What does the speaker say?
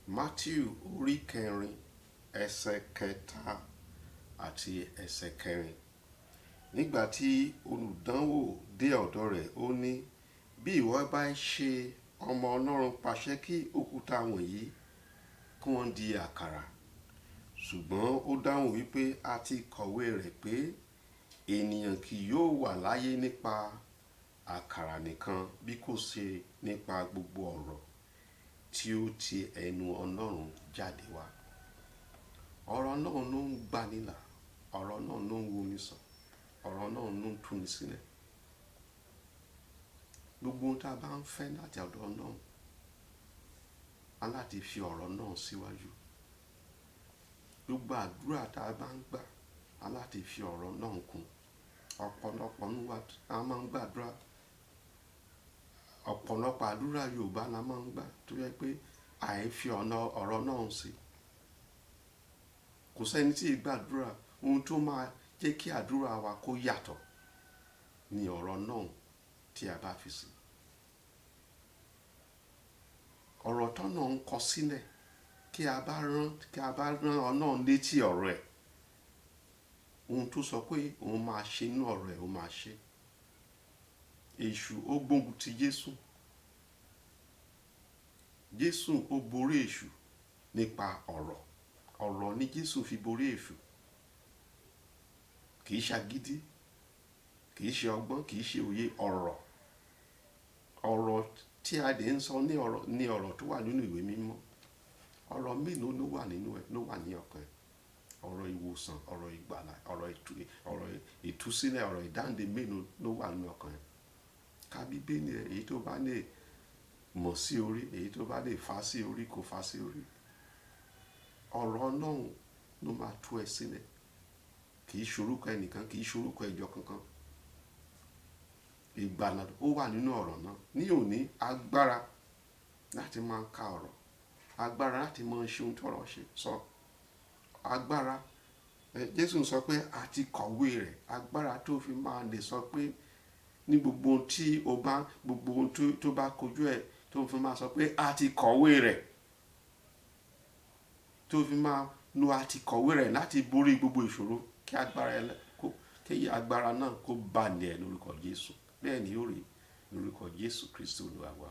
Matthew orí kẹrin, ẹsẹ̀ kẹta àti ẹsẹ̀ kẹrin. Nígbà tí olùdánwò dé ọ̀dọ̀ rẹ̀, ó ní, "Bí ìwọ bá ṣe ọmọ Ọlọ́run, pàṣẹ kí òkúta wọ̀nyí kí wọ́n di àkàrà." Ṣùgbọ́n ó dáhùn wípé, "A ti kọ̀wé rẹ̀ pé ènìyàn kì yóò wà láyé nípa àkàrà nìkan bí kò ṣe nípa gbogbo ọ̀rọ̀ tí ó ti ẹnu Ọlọ́run jáde wá." Ọ̀rọ̀ náà ló ń gbanilà, ọ̀rọ̀ náà ló ń woni sàn, ọ̀rọ̀ náà ló ń túni sílẹ̀. Gbogbo ohun tí a bá ń fẹ́ láti ọ̀dọ̀ Ọlọ́run, a láti fi ọ̀rọ̀ náà síwájú. Gbogbo àdúrà tí a bá ń gbà, a láti fi ọ̀rọ̀ náà kún. Ọ̀pọ̀lọpọ̀ nínú wa a máa ń gbàdúrà. Ọ̀pọ̀lọpọ̀ àdúrà Yorùbá la máa ń gbà tó jẹ́ pé àì fi ọ̀nà ọ̀rọ̀ náà sí. Kò sí ẹni tí ì gbàdúrà. Ohun tó máa jẹ́ kí àdúrà wa kó yàtọ̀ ni ọ̀rọ̀ náà tí a bá fi sí. Ọ̀rọ̀ tó náà ń kọ sílẹ̀ kí a bá rán, kí a bá rán Ọlọ́run létí ọ̀rọ̀ ẹ̀. Ohun tó sọ pé òun máa ṣe nínú ọ̀rọ̀ ẹ̀, ó máa ṣe. Èṣù ó gbógun ti Jésù. Jésù ó borí èṣù nípa ọ̀rọ̀. Ọ̀rọ̀ ni Jésù fi borí èṣù. Kì í ṣe agídí, kì í ṣe ọgbọ́n, kì í ṣe òye ọ̀rọ̀. Ọ̀rọ̀ tí a dè ń sọ ní ọ̀rọ̀, ní ọ̀rọ̀ tó wà nínú ìwé mímọ́. Ọ̀rọ̀ mélòó ló wà nínú ẹ, ló wà ní ọkàn ẹ? Ọ̀rọ̀ ìwòsàn, ọ̀rọ̀ ìgbàlà, ọ̀rọ̀ ọ̀rọ̀ ìtúsílẹ̀, ọ̀rọ̀ ìdáǹdè mélòó ló wà nínú ọkàn ẹ? Ka Bíbélì rẹ, èyí tó bá lè mọ̀ sí orí, èyí tó bá lè fà sí orí kò fà sí orí. Ọ̀rọ̀ Ọlọ́run ló máa tú ẹ sílẹ̀. Kì í ṣe orúkọ ẹnìkan, kì í ṣe orúkọ ìjọ kankan. Ìgbàlà ó wà nínú ọ̀rọ̀ náà. Ní òní, agbára láti máa ka ọ̀rọ̀, agbára láti máa ṣe ohun tí ọ̀rọ̀ ṣe sọ. Agbára, Jésù sọ pé a ti kọ̀wé rẹ̀. Agbára tó fi máa lè sọ pé ní gbogbo ohun tí o bá, gbogbo ohun tó bá kojú ẹ, tó fi máa sọ pé a ti kọ̀wé rẹ̀. Tó fi máa lo a ti kọ̀wé rẹ̀ láti borí gbogbo ìṣòro kí agbára ẹ kó, kí agbára náà kó bà lé ẹ lórúkọ Jésù. Bẹ́ẹ̀ ni ó rí lórúkọ Jésù Kristi Olúwa wa.